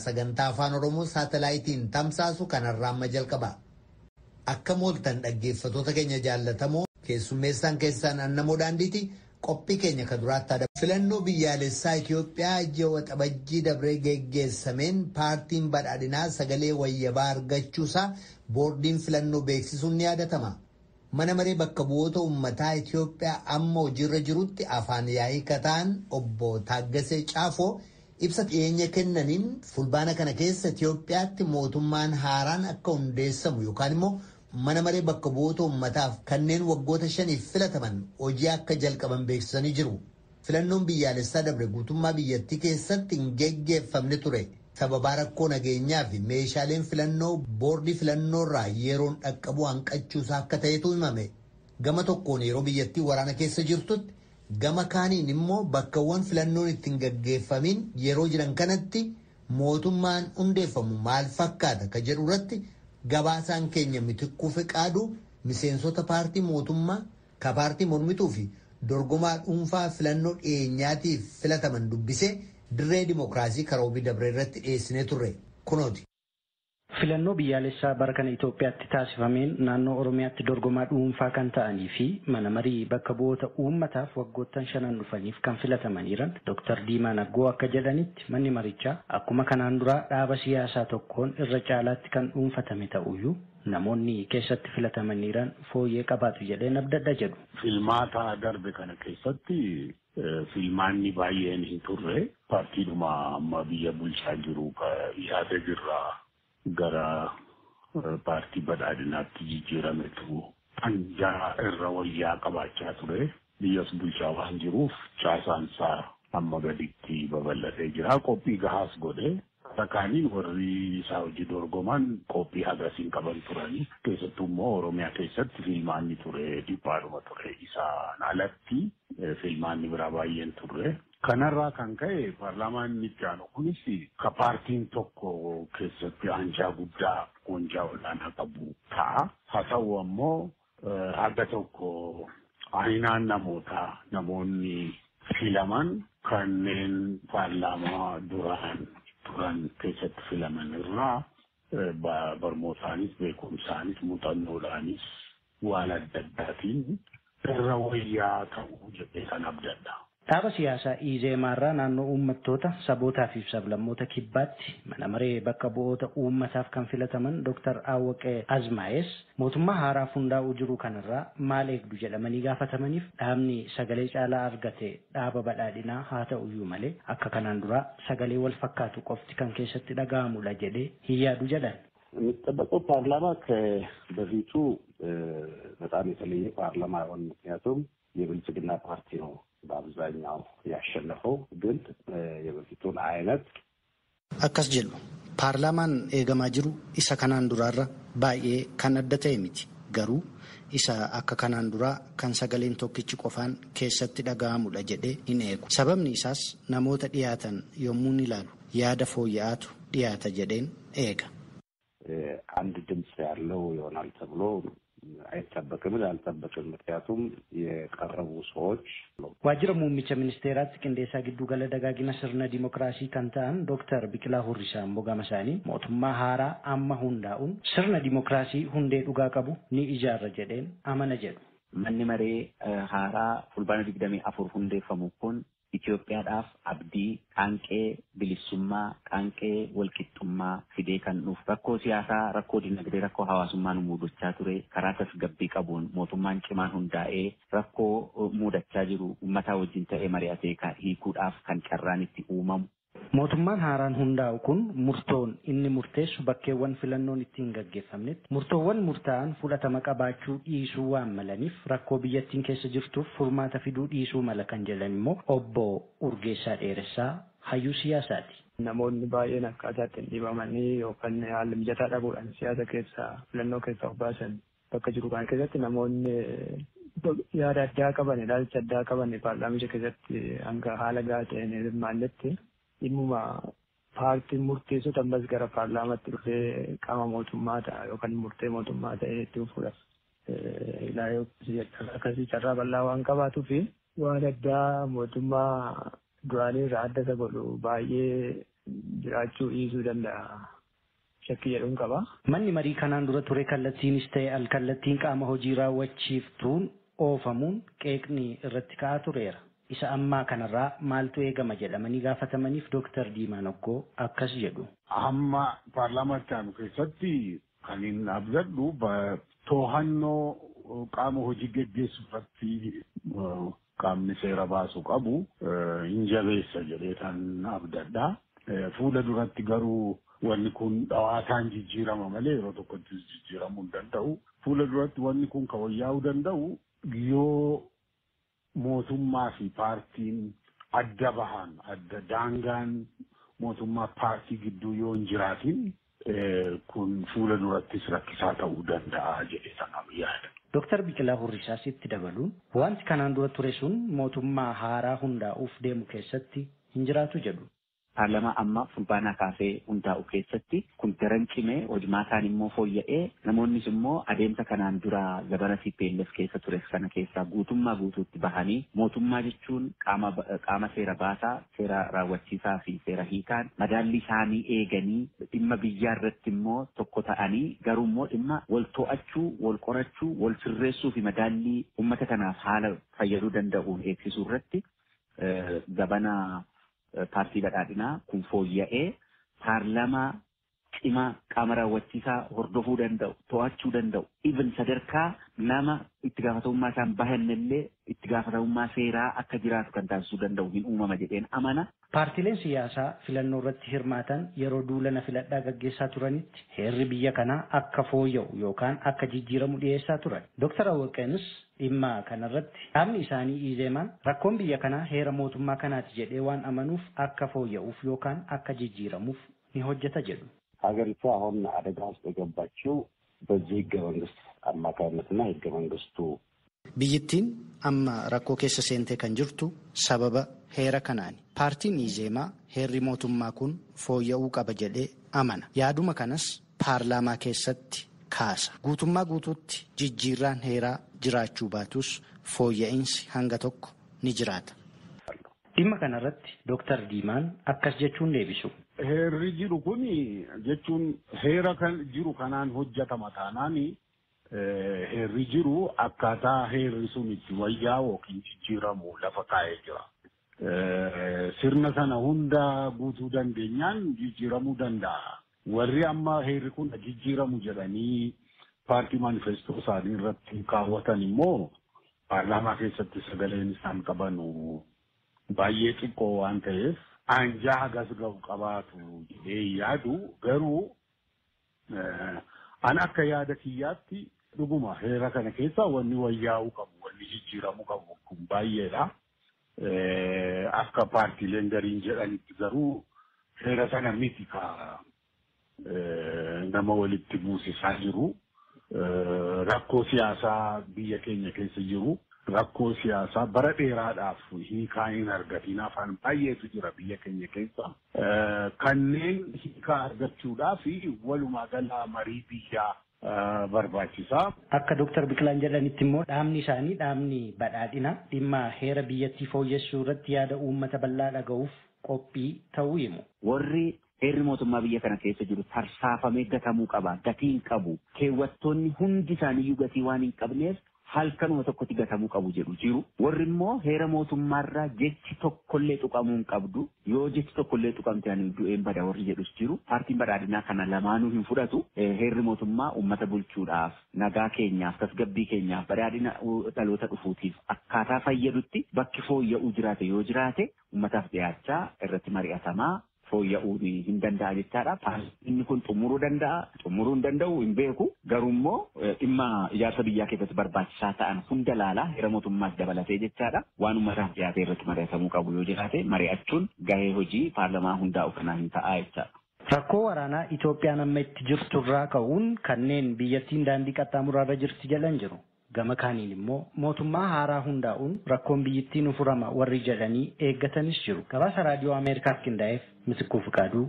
Sagantaa Afaan Oromoo saatalaayitiin tamsaasu kanarraa amma jalqaba. Akka mooltan dhaggeeffatoota keenya jaallatamoo, keessummeessaan keessaan annamoo daandiiti. Qophii keenya kan duraatti adaba. Filannoo biyyaalessaa Itoophiyaa ji'a Waxabajjii dabree geggeessameen paartiin badhaadhinaa sagalee wayyabaa argachuusaa boordiin filannoo beeksisuun ni yaadatama. Mana maree bakka bu'oota uummataa Itoophiyaa amma hojiirra jirutti afaan yaa'ii kataan obbo Taaggasee Caafoo ibsa dhiyeenya kennaniin fulbaana kana keessa Itoophiyaatti mootummaan haaraan akka hundeessamu yookaan immoo mana maree bakka bu'oota uummataaf kanneen waggoota 5f filataman hojii akka jalqaban beeksisanii jiru. Filannoon biyyaalessaa dabre guutummaa biyyattii keessatti hin geggeeffamne ture. Sababaa rakkoo nageenyaa fi meeshaaleen filannoo boordii filannoorraa yeroon dhaqqabu hanqachuusaa akka ta'etu himame. Gama tokkoon yeroo biyyattii waraana keessa jirtutti, gama kaaniin immoo bakkawwan filannoon ittiin gaggeeffamin yeroo jiran kanatti mootummaan hundeeffamu maal fakkaata ka jedhu irratti gabaasaan keenya Mitikkuu Fiqaaduu miseensota paartii mootummaa, ka paartii mormituu fi dorgomaa dhuunfaa filannoo dhiyeenyaatiif filataman dubbisee dirree dimookiraasii karoobii dabree irratti dhiyeessinee turre kunooti. Filannoo biyyaalessaa bara kana Itoophiyaatti taasifameen naannoo Oromiyaatti dorgomaa dhuunfaa kan ta'anii fi mana marii bakka bu'oota uummataaf waggoottan 5n dhufaniif kan filatamanii jiran Dr. Diimaa Naggoo akka jedhanitti, manni marichaa akkuma kanaan duraa dhaaba siyaasaa tokkoon irra caalaatti kan dhuunfatame ta'uyyuu, namoonni keessatti filatamanii jiran fooyyee qabaatu jedheen abdadha jedhu. Filmaata darbe kana keessatti filmaanni baay'een hin turre. Paartiidhuma amma biyya bulchaa jiru yaada jirraa gara paartii badhaadhinaatti jijjiirametu dhangaa irra wayyaa qabaachaa ture. Biyyas bulchaa waan jiruuf caasaan isaa amma gaditti babal'atee jira. Qophii gahaas godhe. Kaaniin warri isaa hojii dorgoman qophii hagasiin qaban turani. Keessattuu immoo Oromiyaa keessatti filmaanni ture dhiphaadhuma ture. Isaan alatti filmaanni biraa baay'een turre. Kanarraa kan ka'e paarlaamaan inni itti aanu kunis ka paartiin tokko keessatti aanjaa guddaa, goonjaa olaanaa qabu ta'a. Haa ta'u ammoo haga tokko aynaan namootaa, namoonni filaman kanneen paarlaamaa duraan turan keessatti filaman irraa barmootaanis, beekumsaanis, muuxannoodhaanis, waan adda addaatiin irra wayyaa ta'uu jedhee kan abdadha. Dhaaba siyaasaa Izeemaarraa naannoo uummattoota, sabootaa fi sablammoota kibbaatti mana maree bakka bu'oota uummataaf kan filataman Dr. Awwaqee Azmaayes mootummaa haaraaf hundaa'uu jiru kanarraa maal eegdu jedhamanii gaafatamaniif, dhaabni sagalee caalaa argate dhaaba badhaadhinaa haa ta'uyyuu malee akka kanaan duraa sagalee wal fakkaatu qofti kan keessatti dhaga'amudha jedhee hin yaadu jedhan. የሚጠበቀው ፓርላማ ከበፊቱ በጣም የተለየ ፓርላማ አይሆንም። ምክንያቱም የብልጽግና ፓርቲ ነው በአብዛኛው ያሸነፈው፣ ግን የበፊቱን አይነት Akkas jedhu, paarlaamaan eegamaa jiru isa kanaan duraarra baay'ee kan adda ta'e miti. Garuu isa akka kanaan duraa kan sagaleen tokkichi qofaan keessatti dhaga'amudha jedhee hin eegu. Sababni isaas namoota dhiyaatan yommuu ilaalu yaada fooyya'aatu dhiyaata jedheen eega. አንድ ድምፅ ያለው ይሆናል ተብሎ አይጠበቅም፣ አልጠበቅም። ምክንያቱም የቀረቡ ሰዎች Waajjira muummicha ministeeraatti qindeessaa giddugala dagaagina sirna dimookiraasii kan ta'an Dr. Biqilaa Hurrisaa immoo gama isaanii mootummaa haaraa amma hundaa'uun sirna dimookiraasii hundee dhugaa qabu ni ijaarra jedheen amana jedhu. Manni maree haaraa fulbaana 24 hundeeffamu kun Itoophiyaadhaaf abdii, qaanqee bilisummaa, qaanqee walqixxummaa fidee kan dhufu, rakkoo siyaasaa, rakkoo dinagdee, rakkoo hawaasummaa nu mudachaa ture karaa tasgabbii qabuun mootummaan cimaan hundaa'ee rakkoo mudachaa jiru uummataa wajjin ta'ee mari'atee hiikuudhaaf kan carraan itti uumamu. Mootummaan haaraan hundaa'u kun murtoon inni murteessu bakkeewwan filannoon ittiin gaggeeffamnetti murtoowwan murtaa'an fudhatama qabaachuu dhiisuu waan malaniif rakkoo biyyattiin keessa jirtuuf furmaata fiduu dhiisuu mala kan jedhan immoo obbo Urgeessaa Dheeressaa, hayyuu siyaasaati. Namoonni baay'een akkaataa ittiin dhiibamanii yookaan haala mijataa dhabuudhaan siyaasa keessaa, filannoo keessaa of baasan bakka jiru kana keessatti namoonni yaada addaa qaban, ilaalcha addaa qaban paarlaamicha keessatti hanga haala gahaa ta'een hirmaannetti dhimmuma paartiin murteessota ammas gara paarlaamaatti dhufee qaama mootummaa ta'a yookaan murtee mootummaa ta'ee itti fufuudhaaf akkasii carraa bal'aa waan qabaatuu fi waan addaa mootummaa duraanii irraa adda isa godhu baay'ee. jiraachuu dhiisuu danda'a. Shakkii jedhuun qaba. Manni marii kanaan dura ture kallattiinis ta'e alkallattiin qaama hojii raawwachiiftuun oofamuun qeeqni irratti ka'aa tureera. Isa ammaa kanarraa maaltu eegama jedhamanii gaafatamaniif Dooktar Diimaa Noggoo akkas jedhu. Amma paarlaamaatti aanu keessatti kan hin abdadhu to'annoo qaama hojii geggeessu irratti qaamni seera baasu qabu hin jabeessa jedhee kan abdadha. Fuula duratti garuu wanni kun dhawaataan jijjiirama malee yeroo tokkotti jijjiiramuu hin danda'u. Fuula duratti wanni kun kan wayyaa'uu danda'u yoo mootummaa fi paartiin adda bahan adda daangaan mootummaa paartii gidduu yoo hin jiraatin kun fuula durattis rakkisaa ta'uu danda'a jedhe sanaaf yaada. Dooktar Biqilaa Hurrisaas itti dabaluun wanti kanaan dura ture sun mootummaa haaraa hundaa'uuf deemu keessatti hin jiraatu jedhu. Paarlaamaa amma fulbaanaa kaasee hundaa'u keessatti kun daran cimee hojmaataan immoo fooyya'ee namoonnis immoo adeemsa kanaan dura zabana TPLF keessa ture sana keessaa guutummaa guutuutti bahanii mootummaa jechuun qaama seera baasaa, seera raawwachiisaa fi seera hiikaan madaalli isaanii eeganii dhimma biyyaa irratti immoo tokko ta'anii garuu immoo dhimma wal to'achuu, wal qorachuu, wal sirreessuu fi madaallii uummata kanaaf haala fayyaduu danda'uun eegsisuu irratti zabana paartii badhaadhinaa kun fooyya'ee paarlaamaa cimaa qaama raawwachiisaa hordofuu danda'u, to'achuu danda'u, even sadarkaa nama itti gaafatamummaa isaan bahannellee itti gaafatamummaa seeraa akka jiraatu kan taasisuu danda'u hin uumama jedheen amana. Paartileen siyaasaa filannoo irratti hirmaatan yeroo duulana filadhaa gaggeessaa turanitti heerri biyya kanaa akka fooyya'u yookaan akka jijjiiramu dhiyeessaa turan. Dooktar Awwaqeenis dhimma kanarratti dhaabni isaanii Izeemaan rakkoon biyya kanaa heera mootummaa kanaati jedhee waan amanuuf akka fooyya'uuf yookaan akka jijjiiramuuf ni hojjeta jedhu. ሀገሪቱ አሁን አደጋ ውስጥ የገባችው በዚህ ህገ መንግስት አማካኝነትና ህገ መንግስቱ Biyyattiin amma rakkoo keessa seentee kan jirtu sababa heera kanaani. Paartiin Izeemaa heerri mootummaa kun fooyya'uu qaba jedhee amana. Yaaduma kanas paarlaamaa keessatti kaasa. Guutummaa guutuutti jijjiirraan heeraa jiraachuu baatus fooyya'insi hanga tokko ni jiraata. Dhimma kanarratti Dooktar Diimaan akkas jechuun deebisu. Heerri jiru kun jechuun heera kan jiru kanaan hojjetama taanaan heerri jiru akkaataa heerri sun itti wayyaa'u yookiin jijjiiramu lafa kaa'ee jira. Sirna sana hunda guutuu dandeenyaan jijjiiramuu danda'a. Warri amma heerri kun jijjiiramu jedhanii paartii manifestoo isaanii irratti kaawwatan immoo paarlaamaa keessatti sagaleen isaan qaban baay'ee xiqqoo waan ta'eef anjaa hagas ga'u qabaatu jedhee yaadu garuu an akka yaada kiyyaatti dhuguma heera kana keessa wanni wayyaa'uu qabu wanni jijjiiramuu qabu kun baay'eedha. Akka paartiileen gariin jedhanitti garuu heera sana miti ka nama walitti buusisaa jiru. Rakkoo siyaasaa biyya keenya keessa jiru. Rakkoo siyaasaa bara dheeraadhaaf hiikaa hin argatiin afaan baay'eetu jira biyya keenya keessa. Kanneen hiikaa argachuudhaaf walumaa gala marii biyyaa barbaachisaa. Akka Dooktar Biqilaan jedhanitti immoo dhaabni isaanii dhaabni badhaadhina dhimma heera biyyattii fooyyessuu irratti yaada uummata bal'aa dhaga'uuf qophii ta'uu himu. Warri heerri mootummaa biyya kana keessa jiru tarsaafamee gatamuu qaba. Gatii hin qabu. Keewwattoonni hundi isaaniiyyuu gatii waan hin qabneef halkanuma tokkotti gatamuu qabu jedhu jiru. Warri immoo heera mootummaarraa jechi tokkollee tuqamuu hin qabdu. Yoo jechi tokkollee tuqamte ani du'een bada warri jedhus jiru. Paartiin badhaadhinaa kana lamaanuu hin fudhatu. Heerri mootummaa uummata bulchuudhaaf, nagaa keenyaaf, tasgabbii keenyaaf, badhaadhina dhaloota dhufuutiif akkaataa fayyadutti bakki fooyya'uu jiraate yoo jiraate uummataaf dhiyaachaa irratti mari'atamaa fooyya'uu hin danda'a jechaadha. Inni kun xumuruu danda'a, xumuruu hin danda'u hin beeku. Garuu immoo dhimma ijaarsa biyyaa keessatti barbaachisaa ta'an hunda laalaa heera mootummaas dabalatee jechaadha. Waan uummataaf dhiyaatee irratti mari'atamuu qabu yoo jiraate mari'achuun gahee hojii paarlamaa hundaa'u kanaa hin ta'a jechaadha. Rakkoo waraanaa Itoophiyaan amma itti jirtu irraa ka'uun kanneen biyyattiin daandii qaxxaamuraarra jirti jedhan jiru. Gama kaaniin immoo mootummaa haaraa hundaa'uun rakkoon biyyattii nu furama warri jedhanii eeggatanis jiru. Gabaasa raadiyoo Ameerikaaf qindaa'eef Misikkuu Fiqaaduu.